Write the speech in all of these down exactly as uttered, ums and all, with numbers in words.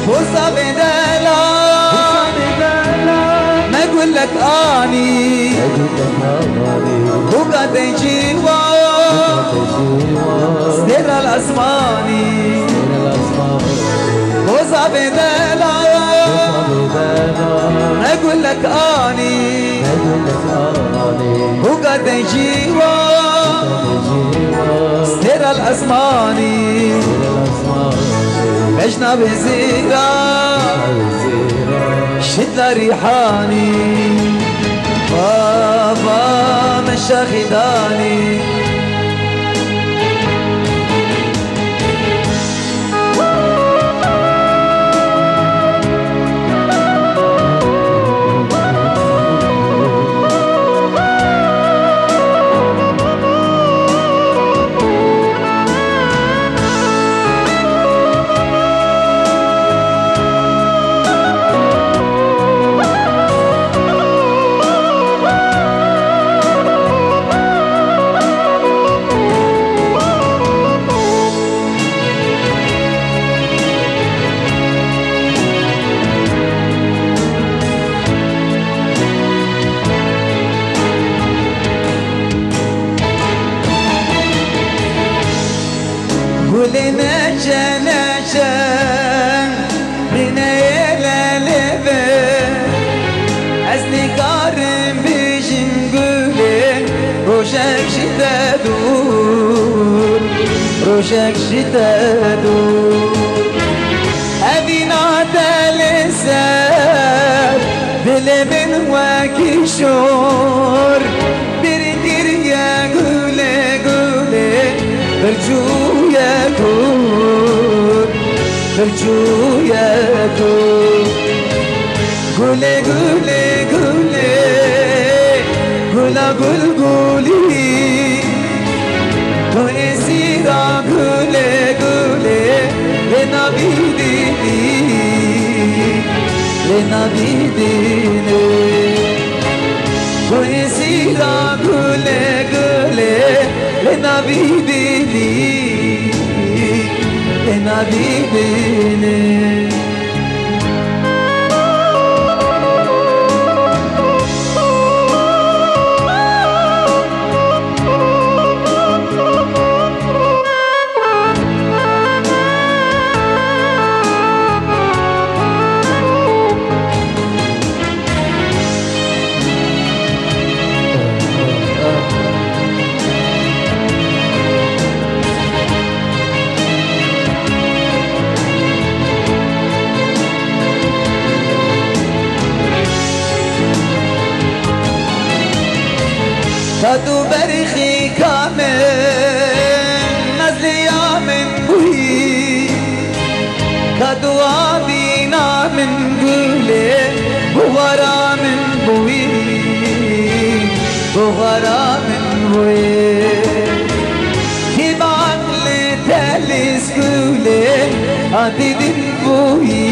Boza bê dela, me gulek anî. Boga dencî wa, stêra li esmanî. Boza bê dela, me gulek anî. Boga dencî wa, stêra li esmanî. Bejna Wezîra, şitla Rîhanî, bava min şaxî danî. Gulê neçe neçe, bineyê lelê ve. Ez nikarim bijim gulê, rojek ji te dûr, rojek ji te dûr. Evîna te li ser dilê min wekî şor. Bir kiriye gulê gulê, bir çûye ku, bir çûye ku. Gulê gulê gulê, gula gul gulî. Tu êsîra gulê gulê, lê nabî dînî, lê nabî dînî. Tu êsîra gulê gulê, lê nabî dînî, lê nabî dînî. Ka tu berxîka min, mezliya min bûyî. Ka tu avîna min gulê, buxara min bûyî, buxara min bûyî. Kî aqlê te lîst gulê, a dîdin bûyî,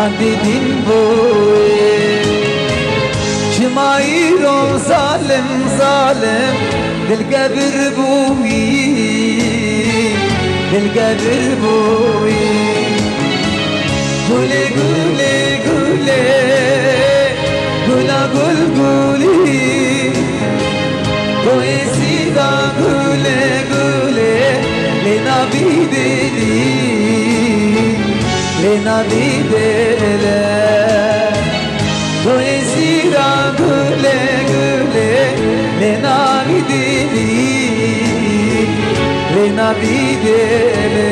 a dîdin bûyî. Çima îro zalim, zalim, dilkevir bûyî, dilkevir bûyî. Gulê, gulê, gulê, gula gul gulî. Tu êsîra gulê, gulê, lê nabî dilî, lê nabî dilê. Tu êsîra gulê, gulê, lê nabî dilî, lê nabî dilê.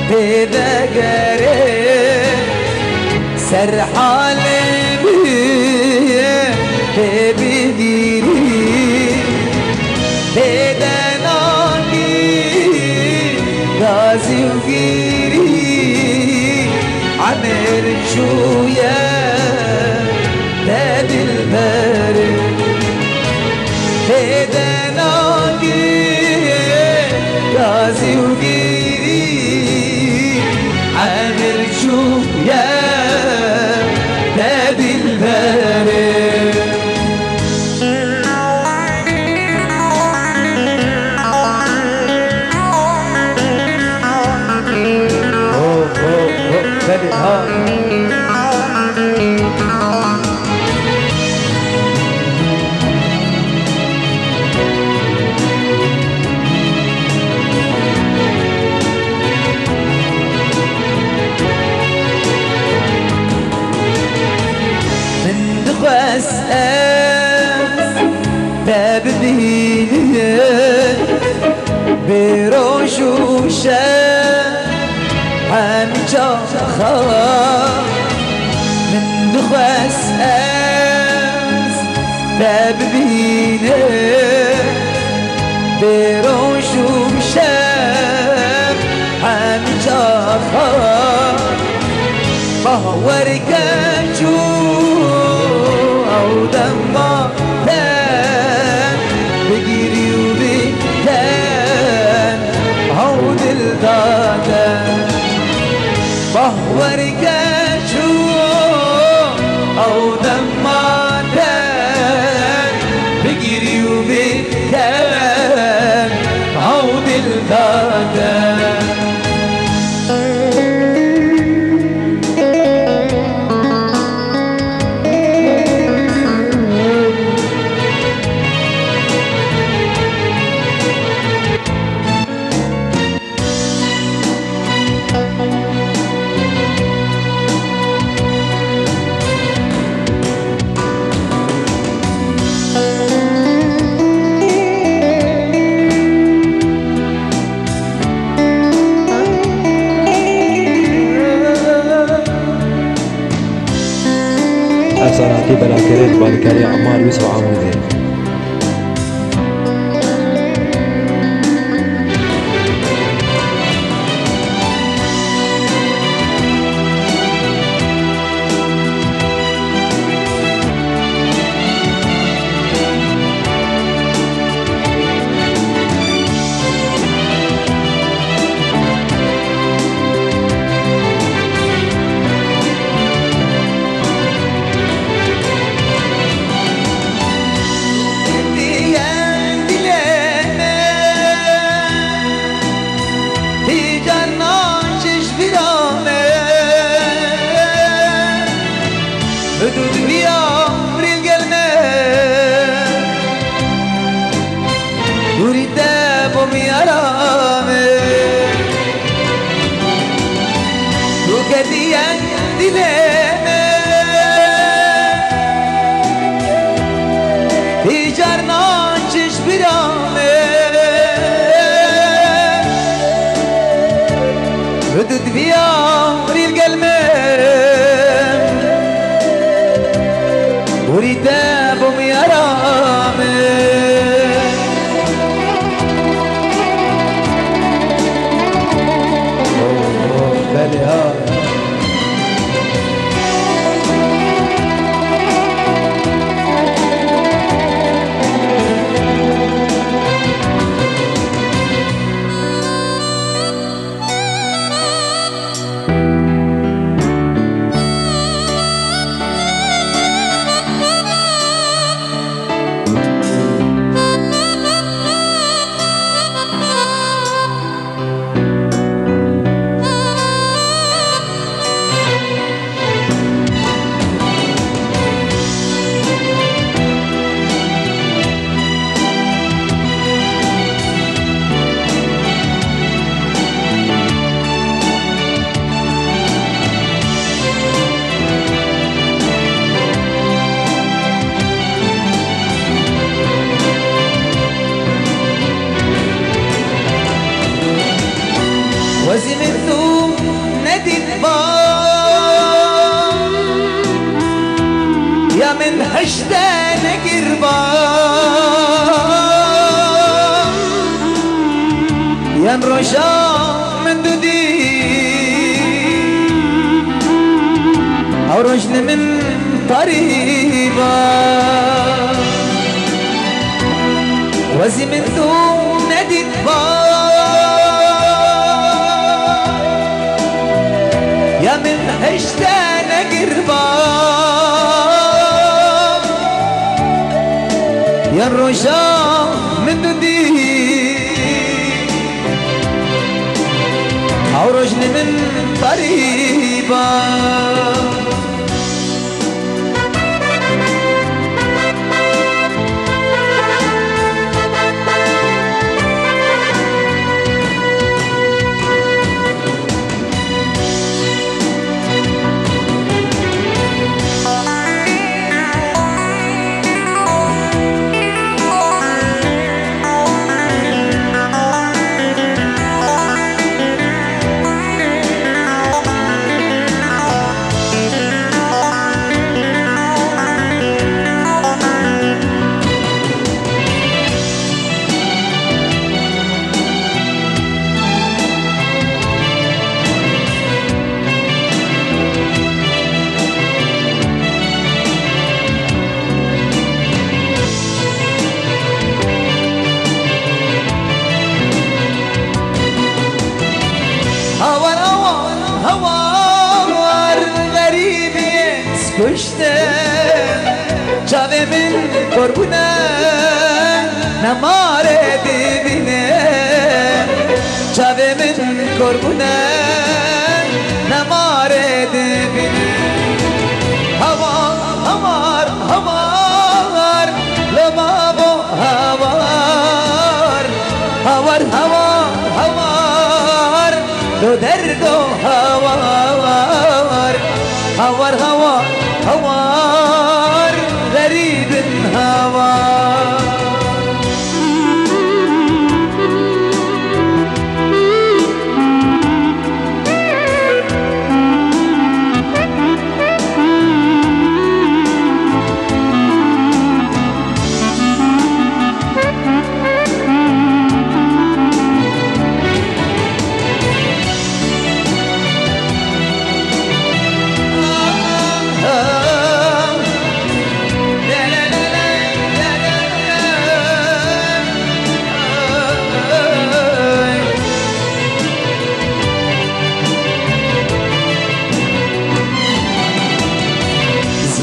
Pê vegere ser halê min, pê bigirî, pê denakî gazî û girî, emir çûye te dilberê. Hêde nagihê gazî û gîrî, emir çûye te dilberê. Ho, ho, ho, belê, ha. Min dixwest ez te bibînim, bê roj û şev hemî çaxa. Min dixwest ez te bibînim, bê roj û şev hemî çaxa. Bah werke çû ew dema te bigirî û bî te ew dil da te. Bah werke çû ew dema te bigirî û bî te ew dil da te. Ev zanatî belakerê li Balikariya Amar Wîs û Amûdê. Hîcar naçiş bira me, hudud biya rîl gel me, dûrî te bo miyara me, tu ketiye dilê me, hîcar naçiş bira me, hudud biya rîl gel me, hûrî te bo miyara me. Oh, oh, belê ha. Wezî min tu nedît ba, ya min hişte negir ba, yan roja min tu dî, ew roj ne min tarî ba. Wezî min dû nedît ba, ya min heşte negir ba, ya roja min dû dî, ew roj li min tarî ba. Hawar, hawar, hawar, xerîbî kuşte. Çavê min kor bûne, nemarê dibîne. Çavê min kor bûne, nemarê dibîne. Hawar, hawar, hawar, lo babo hawar. Hawar, hawar, hawar, lo derdo hawar. Hawar, hawar, hawar, xerîbin hawar.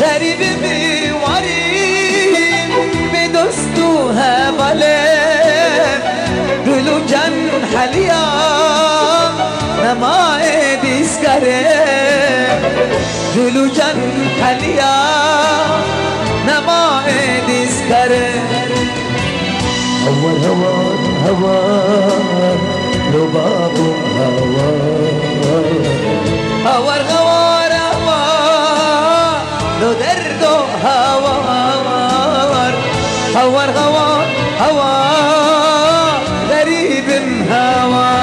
Xerîbî bîwarî bê dost û hevalê, dil û can heliya nema ê dîskarê. Dil û can heliya nema ê dîskarê. Hawar, hawar, hawar, lo babo hawar. Hawar, hawar, hawar, lo derdo hawar. Hawar, hawar, hawar, xerîbin hawar.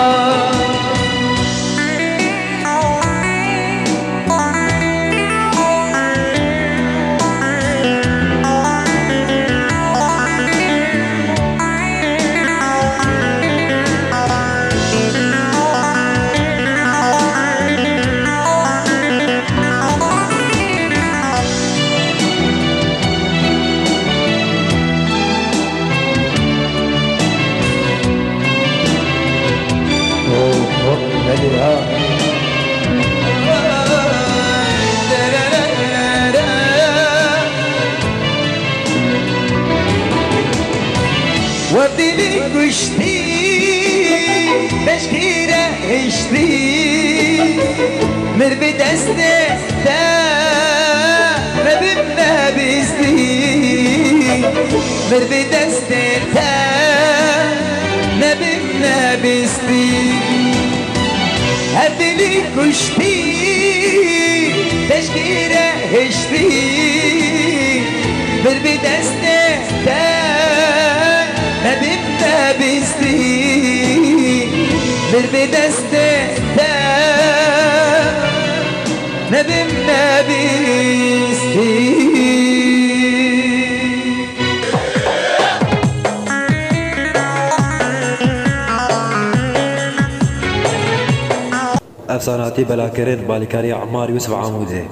Werdîlî kuştî, peşkî re hiştî, mir bi destê te nebim nebîstî, mir bi destê te nebim nebîstî. Her dilî kuştî, peşkî re hiştî, bir bi destê te nebim nebîstî, bir bi destê te nebim nebîstî. Efsane hatî belakirin bi alîkariya Emar Yûsif Amûdê.